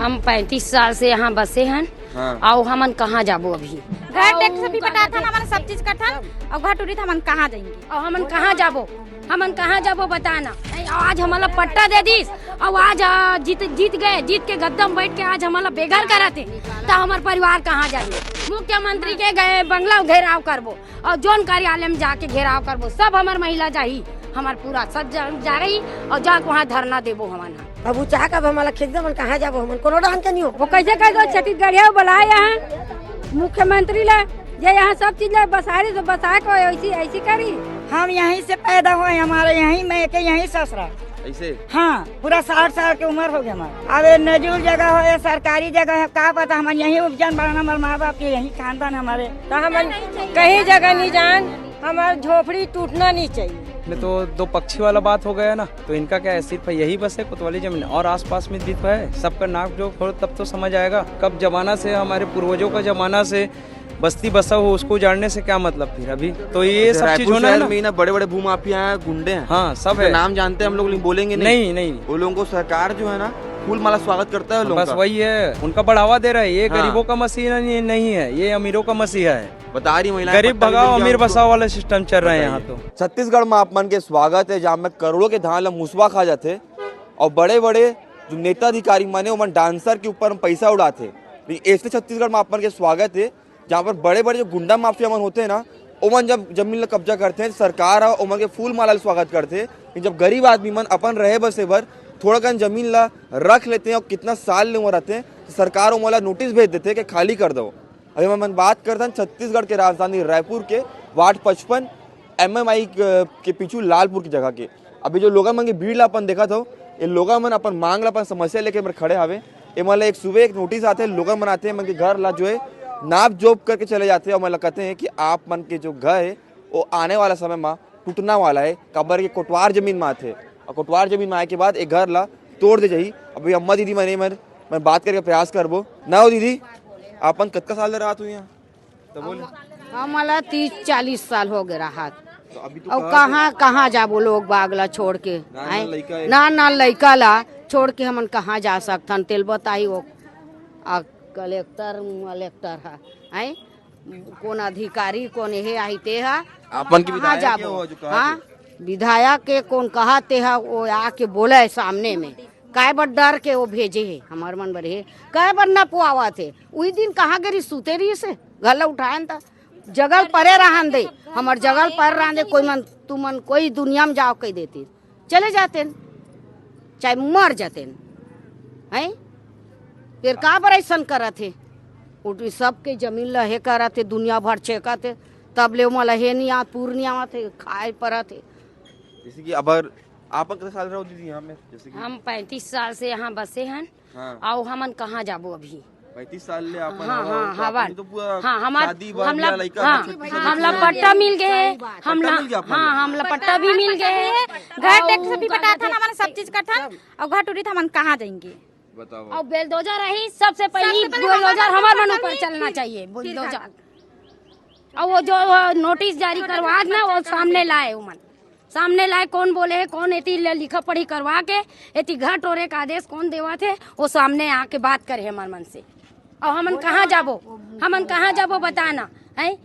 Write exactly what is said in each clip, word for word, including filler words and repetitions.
हम पैंतीस साल से यहाँ बसे हन। हाँ। अउ हमन कहाँ जाबो अभी? घर टेक्स भी पटाथन, हमन सब चीज करथन, अउ घर टूरी त हमन कहाँ जाएंगे? अउ हमन कहाँ जाबो? हमन कहाँ जाबो, बता ना। नहीं, आज हमला पट्टा दे दिस, अउ आज, आ, जीत, जीत गए, जीत के गद्दा में बैठ के आज हमला बेघर करत हे, त हमर परिवार कहाँ जाही? मुख्यमंत्री के गए बंगला घेराव करबो, अउ जोन कार्यालय में जाके घेराव करबो, सब हमर महिला जाही, हमर पूरा सब जा, जाही, अउ जाके वहाँ धरना देबो हमन ह। अब उ चाह कब हमला खेत दे, हमन कहाँ जाबो, हमन कोनो डाहन के नहीं हो। वो कैसे कह दो, छत्तीसगढ़िया बुलाए यहाँ मुख्यमंत्री ला, जे यहाँ सब चीज ला बसारी तो बसा के ऐसी, ऐसी करी। हम यहीं से पैदा हुए, हमारे यहीं में के यहीं ससुरा। ऐसे? हाँ, पूरा साठ साल के उम्र हो गया हमारा। अब ये नजूल जगह हो या सरकारी जगह हो, का पता, हमन यहीं उपजन बढ़ना, हमारे माँ बाप के यहीं खानदान हमारे। तो हमन कहीं जगह नहीं जान, हमारा झोपड़ी टूटना नहीं चाहिए। ने तो दो पक्षी वाला बात हो गया ना, तो इनका क्या है, सिर्फ यही बस है कोतवाली जमीन, और आसपास में भी तो है, सबका नाक जोक हो तब तो समझ आएगा। कब जमाना से, हमारे पूर्वजों का जमाना से बस्ती बसा हो, उसको उजाड़ने से क्या मतलब फिर अभी? तो ये जैसे सब चीज रायपुर होना है शहर ना। में ही ना बड़े बड़े भूमाफिया हैं, गुंडे हैं। हाँ, सब उनके है। नाम जानते हैं हम लोग, लेकिन बोलेंगे नहीं। नहीं, नहीं। वो लोगों को सरकार जो है ना, फूल माला स्वागत करता है उन लोगों बस का। वही है, उनका बढ़ावा दे रहा है। ये हाँ। गरीबों का मसीहा नहीं, नहीं है, ये अमीरों का मसीहा है। बता रही महिलाएं गरीब पट्टा भी भगाओ, मिल गया अमीर उनको। बसाओ वाला सिस्टम चल रहा है बताइए। यहाँ तो। छत्तीसगढ़ में आप मन के स्वागत है, जहाँ में करोड़ों के धान ला मुसवा खा जाते और बड़े बड़े जो नेता अधिकारी माने ओमन डांसर के ऊपर में पैसा उड़ाते। लेकिन ऐसे छत्तीसगढ़ में आप मन के स्वागत है, जहाँ पर बड़े बड़े जो गुंडा माफिया मन होते हैं ना, ओमन जब जमीन ला कब्जा करते हैं, सरकार ह ओमन के फूल माला ले स्वागत करते। लेकिन जब गरीब आदमी मन अपन रहे बसे बर थोड़ा कन जमीन ला रख लेते हैं और कितना साल ले वहाँ रहते हैं, तो सरकार ओमन ला नोटिस भेज देते हैं कि खाली कर दो। अभी हमन बात करथन छत्तीसगढ़ के राजधानी रायपुर के वार्ड पचपन एमएमआई के पीछू लालपुर की जगह के। अभी जो लोगन मन के भीड़ ला अपन देखत हो, ये लोगन मन अपन मांग ला, अपन समस्या लेके मेर खड़े हावे। ये मन ला एक सुबह एक नोटिस आथे, लोगन मन आथे, मन के घर ला जो है नाप जोप करके चले जाथे और मन ला कहते हैं कि आप मन के जो घर है वो आने वाला समय में टूटना वाला है, काबर के कोटवार जमीन में आथे और कोटवार जमीन में आए के बाद एक घर ला तोड़ दे जाही। अभी अम्मा दीदी मन, मन, मन बात करके प्रयास करबो ना। हो दीदी, आपन कतका साल ले रहत हो यहाँ? तो बोले। हमला तीस चालीस साल हो गए रहत। तो अभी तो अउ कहाँ कहाँ जाबो लोग बाग ला छोड़ के? ना, ना, आय? लइका है। ना, ना, लइका ला छोड़ के हमन कहाँ जा सकथन? तेल बताई वो, आ, कलेक्टर, मलेक्टर ह, आय? कौन अधिकारी, कौन हे आही ते ह? आपन के कहाँ विधायक जाबो? हो जो कहा हाँ? थे? विधायक के कौन कहा ते ह, वो आके बोले सामने में। काय बर डर के वो भेजे हे, हमर मन बर हे। काय बर न पुआवत हे? उही दिन कहाँ गे रहिस, सुते रहिस हे, घर ला उठायन त जगल परे रहन दे, हमर जगल पर रहन दे, कोई मन, तुमन कोई दुनिया में जाओ कह देती, चले जातेन, चाहे मर जातेन, हैं? फिर का बर ऐसन करत हे? उठी सबके जमीन ल हे करत हे, दुनिया भर छेकत हे, तब ले ओमन ल हे नहीं आवत, पूर नहीं आवत हे, खाए परत हे। जैसे कि अब आपन कितना साल रहो दीदी यहाँ में? जैसे कि हम पैंतीस साल से यहाँ बसे हन। हाँ। अउ हमन कहाँ जाबो अभी? पैंतीस साल ले आपन हाँ, हवा हाँ, हो, तो हवा। आपन तो पूरा हाँ, हमार, शादी बर हमला, ब्याह, लइका हाँ, बच्चा, पीछे हमला बच्चा। पट्टा मिल गए हे, पट्टा हमला, मिल गया आपन हाँ, ला? हमला पट्टा भी मिल गए हे। घर अउ टैक्स भी पटाथन, हमन सब चीज करथन, अउ घर टूरी त हमन कहाँ जाएंगे? बताओ। अउ बेलदोजर रही, सबसे पहली सबसे पहले बुलडोजर हमार हमार मन ऊपर पट्टा चलना चाहिए, फिर बुलडोजर। घर। अउ वो जो, वो नोटिस जारी करवात ना, वो सामने लाए उमन। सामने लाए, कौन बोले हे, कौन एती ले लिखा पढ़ी करवा के एती घर टोरे का आदेश कौन देवत हे, वो सामने आके बात करे हे हमर मन से। अउ हमन कहाँ जाबो, हमन कहाँ जाबो, बता ना, हैं?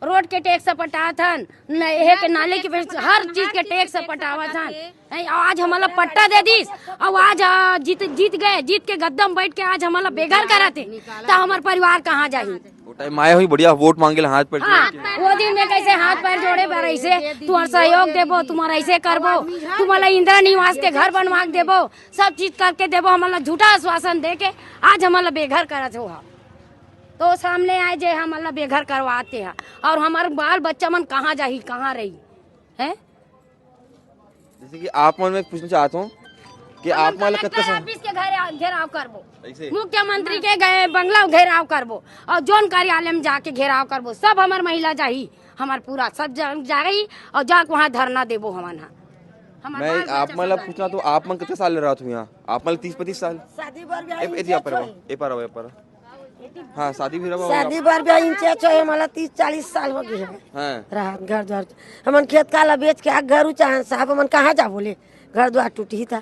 रोड के टैक्स पटात हन, न, एहे के नाले के पैसा, हर चीज के टैक्स पटावत हन। हैं, आज हमला पट्टा दे दिस, अउ आज, आ, जीत, जीत गए, जीत के गद्दा में बैठ के आज हमला बेघर करत हे, त हमर परिवार कहाँ जाही? वो टाइम आए हुई बढ़िया वोट मांगे ला हाथ पैर जोड़ हाँ, के। वो दिन में कैसे हाथ पैर जोड़े बर ऐसे, तुम्हार सहयोग देबो, तुम्हार ऐसे करबो, तुम्हारा इंदिरा निवास के घर बनवा के देबो, सब चीज करके देबो, हमला झूठा आश्वासन दे के आज हमला बेघर करत हो। तो सामने आए जे हमला बेघर करवाते हैं, और हमार बाल बच्चा मन कहाँ जाही, कहाँ रही, हैं? जैसे कि आप मन, मैं पूछना चाहता हूँ कि आप मन ला कलेक्टर कतका सा- ऑफिस के घर घेराव करबो, ऐसे? मुख्यमंत्री के गए बंगला घेराव करबो, और जोन कार्यालय में जाके घेराव करबो, सब हमर महिला जाही, हमर पूरा सब जा-, जाही, और जाके वहाँ धरना देबो हमन हा। हमर मैं बाल बच्चा आप मन ला सब पूछना तो आप मन कतका साल ले रहत हो यहाँ? आप मन ला तीस पैंतीस साल? शादी बर भी ए, ए, जी, आप पर आओ, ए, पर आओ, ए, पर आओ। हाँ, शादी भी रहा होगा। शादी बर भी इंचे छो है, मला तीस चालीस साल हो गए हैं। हाँ। राहत घर द्वार। हमन खेत काला बेच के आ घर उचाहन साहब, हमन कहाँ जा बोले? घर द्वार टूटी था।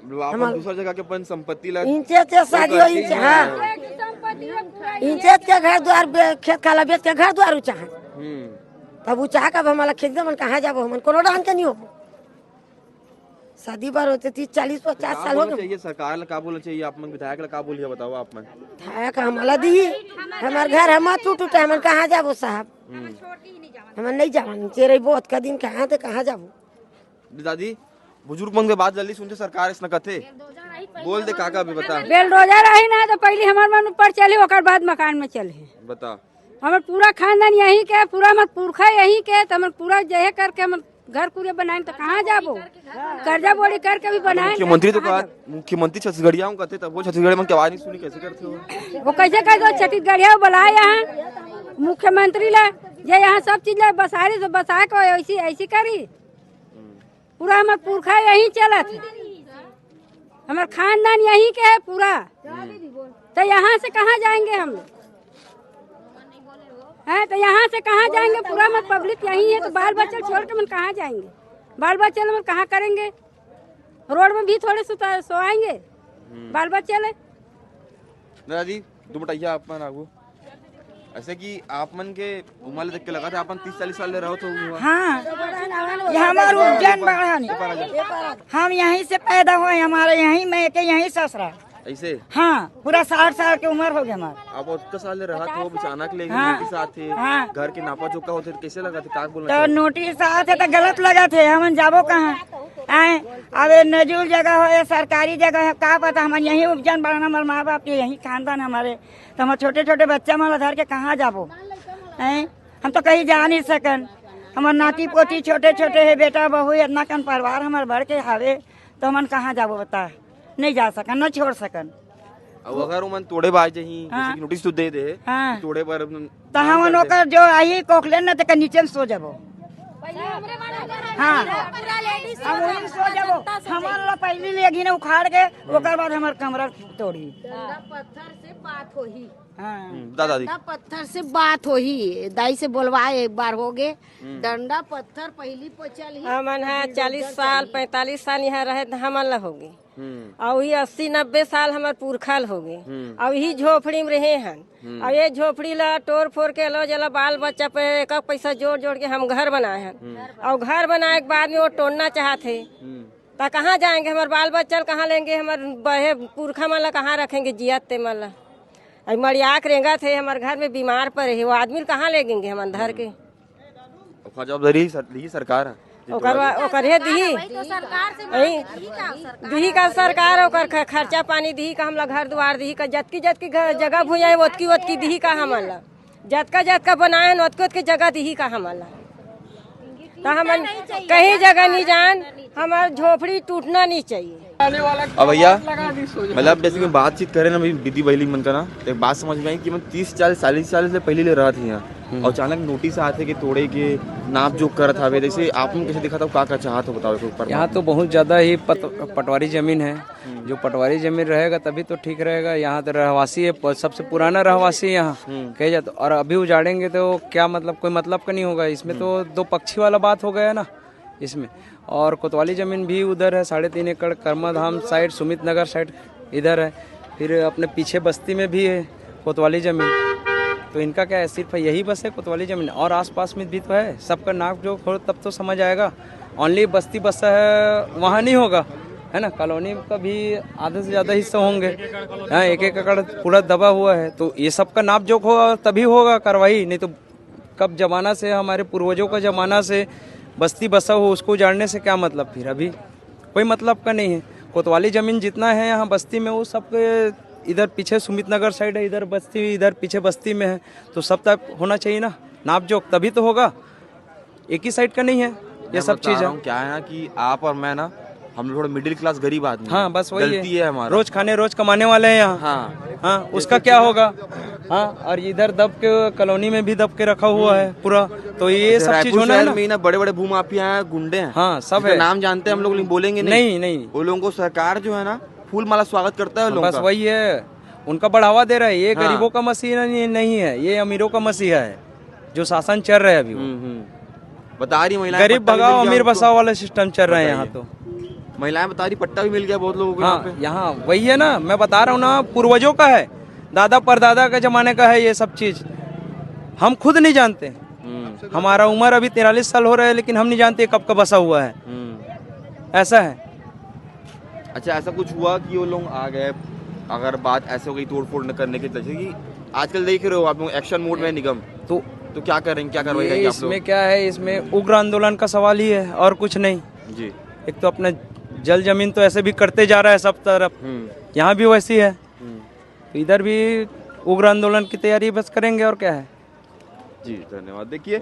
मतलब आप हमार दूसरा जगह के अपन संपत्ति ला इनचे से वो शादी हो करती इनचे, हैं। हाँ। इनचे के घर द्वार बे-, खेत खाला बेच के घर द्वार ऊंचा है। हम्म। तब ऊंचा का अब हमारा खेत दे मन कहाँ जाबो, हमन कोनो डाहन के नहीं होबो। शादी बार होते तीस, चालीस, पचास का साल हो बोलना गए। चाहिए सरकार ला, का बोलना चाहिए? आप मन विधायक ला का बोलिए, बताओ आप मन। विधायक हमला दी, हमार घर हम टूट टूटा, हमन कहाँ जाबो साहब? हम्म। हमन नहीं जावन, चेरे बहुत का दिन कहाँ ते कहाँ जाबो? दादी, बुजुर्ग मन के बात जल्दी सुनते सरकार इसने कथे। बोल दे काका, अभी बता। बेलडोजर आही ना तो पहले हमार मन ऊपर चली, ओकर बाद मकान में चली। बता। हमर पूरा खानदान यहीं के, पूरा हमर पुरखा यहीं के, तो हमर पूरा जहे करके हमर घर कुरिया बनाए तो कहाँ जाबो? कर्जा बोड़ी करके भी बनाए। मुख्यमंत्री तो कहा, मुख्यमंत्री छत्तीसगढ़िया हूँ कहते, तब वो छत्तीसगढ़ में क्या आवाज नहीं सुनी, कैसे करते हो? वो कैसे कर दो? छत्तीसगढ़िया बुलाए यहाँ मुख्यमंत्री ला, जे यहाँ सब चीज ला बसारी तो बसा के ऐसी, ऐसी करी। पूरा हमर पुरखा यहीं चलत है, हमर खानदान यहीं के है पूरा। तो यहाँ से कहाँ जाएंगे हम लोग? हैं, तो यहाँ से कहाँ जाएंगे? पूरा हमर पब्लिक यहीं है, तो बाल बच्चा छोड़ के मन कहाँ जाएंगे? बाल बच्चा मन कहाँ करेंगे? रोड में भी थोड़े सुता सोएंगे बाल बच्चे ले। दादा जी, दो बटैया आप मन आगू। ऐसे कि आप मन के उम्र ले देख के लगा था, आप मन तीस चालीस साल ले रहो तो हुआ। हाँ, ये हमार उज्जैन बाढ़ा नहीं। हम यहीं से पैदा हुए, हमारे यहीं में के यहीं ससुरा। ऐसे? हाँ, पूरा साठ साल के उम्र हो गया हमार। अब ओतका साल ले रहा था, वो अचानक ले हाँ। नोटिस आथे, हाँ। घर के नापा जोखा होथे, तो कैसे लगा था, का बोलना तो चाहे? नोटिस आथे तो गलत लगा थे, हमन जाबो कहाँ? आए, अब ये नजूल जगह हो या सरकारी जगह हो, का पता, हमन यहीं उज्जैन बाढ़ा, हमारे माँ बाप के यहीं खानदान हमारे, तो हमारे छोटे छोटे बच्चा मन ला धर के कहाँ जाबो? हैं? हम तो कहीं जा नहीं सकन। हमार नाती पोती छोटे छोटे है, बेटा बहू, इतना कन परिवार हमार बढ़ के हावे, तो हमन कहाँ जाबो बता? नहीं जा सकन, न छोड़ सकन। अब अगर उमन तोड़े बाज जही, हाँ। जैसे कि नोटिस तो दे दे, हाँ। कि तोड़े पर तो हमन ओकर जो आही कोखलेन न, तेकर नीचे में सो जाबो। हाँ। हम वहीं सो जाबो। हमन ला पहली ले घिने उखाड़ के, ओकर बाद हमार कमरा तोड़ी। डंडा पत्थर से बात होही। हाँ। हम्म, बता दादी। डंडा पत्थर से बात होही, दाई से बोलवाए एक बार हो गे। हम्म। डंडा पत्थर पहली पचल ही। हमन हा चालीस साल, पैंतालीस साल यहाँ रहे, त हमन ला होगे। हम्म। अउ ही अस्सी नब्बे साल हमर पुरखा ल होगे। हम्म। अउ ही झोपड़ी में रहे हन। हम्म। अउ ये झोपड़ी ला टोर फोर के लो जला बाल बच्चा पे एक एक पैसा जोड़ जोड़ के हम घर बनाए हन। हम्म। अउ घर बनाए के बाद में वो टोड़ना चाहत हे। हम्म। त कहाँ जाएंगे? हमर बाल बच्चा ल कहाँ लेंगे? हमर बहे पुरखा मन ला कहाँ रखेंगे जियत ते मन ला? अउ मड़िया के रेंगत हे, हमर घर में बीमार पड़े हे, वो आदमी ल कहाँ लेगेंगे हमन धर के? ओकर जवाबदारी सर-, ली सरकार ह। ओकर वा-, ओकर हे दिही। वही तो सरकार से वही मांगे, दिही का सरकार दिही का सरकार, ओकर ख-, खर्चा पानी दिही का, हमला घर दुआर दिही का, जतकी जतकी घर, जगह भुइयां हे, ओतकी ओतकी दिही का हमन ला? जतका जतका बनाए हन, ओतके ओतके जगह दिही का हमन ला? त हमन कहीं जगह नहीं जान, हमार झोपड़ी टूटना नहीं चाहिए। अब भैया, मतलब जैसे कि बातचीत करे ना अभी दीदी बहिनी मन का ना, तो एक बात समझ में आई कि मैं तीस चालीस चालीस साल से पहले ले रहा था यहाँ, हम्म। और अचानक नोटिस आते कि तोड़े के नाप जोख करत हवे, जैसे आप मन कैसे दिखा था, का का चाहत हो बताओ एक ऊपर यहाँ बात। तो बहुत ज़्यादा ही पट-, पटवारी ज़मीन है। हम्म। जो पटवारी ज़मीन रहेगा तभी तो ठीक रहेगा। यहाँ तो रहवासी है, प-, सबसे पुराना रहवासी है यहाँ, हम्म। कहे जाए तो। और अभी उजाड़ेंगे तो क्या मतलब, कोई मतलब का नहीं होगा। इसमें तो हम्म। दो पक्षी वाला बात हो गया ना इसमें। और कोतवाली ज़मीन भी उधर है, साढ़े तीन एकड़ कर्मा धाम साइड, सुमित नगर साइड इधर है। फिर अपने पीछे बस्ती में भी है कोतवाली ज़मीन। तो इनका क्या है, सिर्फ यही बस है कोतवाली ज़मीन, और आसपास में भी तो है। सबका नाप जोख हो तब तो समझ आएगा। ओनली बस्ती बस्ता है, वहाँ नहीं होगा, है ना? कॉलोनी का भी आधे से ज़्यादा हिस्सा होंगे। हाँ, एक एक एकड़ पूरा दबा हुआ है, तो ये सबका नाप जोख होगा तभी होगा कार्रवाई, नहीं तो कब ज़माना से, हमारे पूर्वजों का ज़माना से बस्ती बसा हो, उसको उजाड़ने से क्या मतलब? फिर अभी कोई मतलब का नहीं है। कोतवाली ज़मीन जितना है यहाँ बस्ती में, वो सब के इधर पीछे सुमित नगर साइड है, इधर बस्ती, इधर पीछे बस्ती में है, तो सब तक होना चाहिए ना नाप जोख, तभी तो होगा। एक ही साइड का नहीं है ये मैं सब बता चीज़ रहा है। हूँ, क्या है ना कि आप और मैं ना, हम लोग थोड़ा मिडिल क्लास गरीब आदमी हाँ, हैं। बस वही है। गलती है हमारा। रोज खाने रोज कमाने वाले हैं यहाँ। हाँ। हाँ, उसका क्या होगा? हाँ, और इधर दब के कॉलोनी में भी दब के रखा हुआ है पूरा, तो ये जैसे सब चीज़ रायपुर होना है शहर ना। में ही ना बड़े बड़े भूमाफिया हैं, गुंडे हैं। हाँ, सब जिसका है। नाम जानते हैं हम लोग, लेकिन बोलेंगे नहीं। नहीं, नहीं। वो लोगों को सरकार जो है ना, फूल माला स्वागत करता है लोगों बस का। वही है, उनका बढ़ावा दे रहा है। ये हाँ। गरीबों का मसीहा नहीं, नहीं है, ये अमीरों का मसीहा है जो शासन चल रहा है अभी वो। हम्म, हम्म। बता रही महिलाएं गरीब पट्टा भी भगाओ, मिल गया अमीर उनको। बसाओ वाला सिस्टम चल रहा है यहाँ बताइए। तो। महिलाएं बता रही पट्टा भी मिल गया बहुत लोगों को यहाँ हाँ, पे। यहाँ वही है ना, मैं बता रहा हूँ ना, पूर्वजों का है, दादा परदादा के जमाने का है ये सब चीज। हम खुद नहीं जानते, हम्म, हमारा उम्र अभी तिरालीस साल हो रहा है, लेकिन हम नहीं जानते कब का बसा हुआ है। हम्म। ऐसा है। अच्छा, ऐसा कुछ हुआ कि वो लोग आ गए, अगर बात ऐसे हो गई, तोड़फोड़ न करने की, जैसे कि आजकल देख रहे हो आप लोग एक्शन मोड में निगम, तो तो क्या करेंगे, क्या कार्रवाई ये करेंगे आप इसमें लोग? क्या है, इसमें उग्र आंदोलन का सवाल ही है और कुछ नहीं। जी। एक तो अपना जल जमीन तो ऐसे भी करते जा रहा है सब तरफ, हम्म। यहाँ भी वैसी है, हम्म। तो इधर भी उग्र आंदोलन की तैयारी बस करेंगे और क्या है। जी, धन्यवाद। देखिए,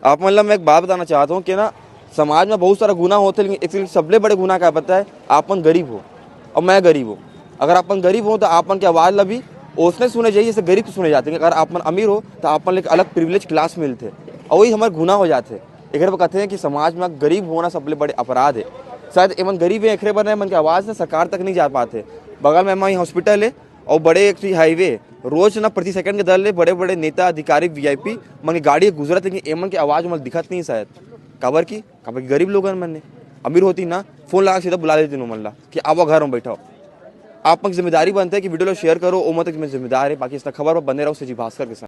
आप मतलब, मैं एक बात बताना चाहता हूँ कि ना, समाज में बहुत सारा गुना होते, लेकिन एक सबले बड़े गुना क्या पता है? आप मन गरीब हो और मैं गरीब हूँ। अगर आप मन गरीब हो तो आप मन के आवाज़ ला भी ओसने सुने जाइए, जैसे गरीब के सुने जाते हैं। अगर आप मन अमीर हो तो आप मन ला एक अलग प्रिविलेज क्लास मिलते, और वही हमारे गुना हो जाते। एक बार कहते हैं कि समाज में गरीब होना सबले बड़े अपराध है। शायद एमन गरीब है, एकरे बर एमन के आवाज़ ना सरकार तक नहीं जा पाते। बगल में हमारी हॉस्पिटल है और बड़े एक ठो हाईवे, रोज ना प्रति सेकंड के दर ले बड़े बड़े नेता, अधिकारी, वीआईपी मन के गाड़ी गुजरत, लेकिन एमन के आवाज़ मन दिखत नहीं शायद। काबर की? काबर की गरीब लोगन मन ने, अमीर होती ना, फोन लगा के सीधा बुला लेती ओमन ला कि आवा घर में बैठाओ। आप मन की जिम्मेदारी बनते है कि वीडियो ला शेयर करो, ओमन तक मैं जिम्मेदार है। बाकी इतना खबर पर बने रहो सीजी भास्कर के साथ।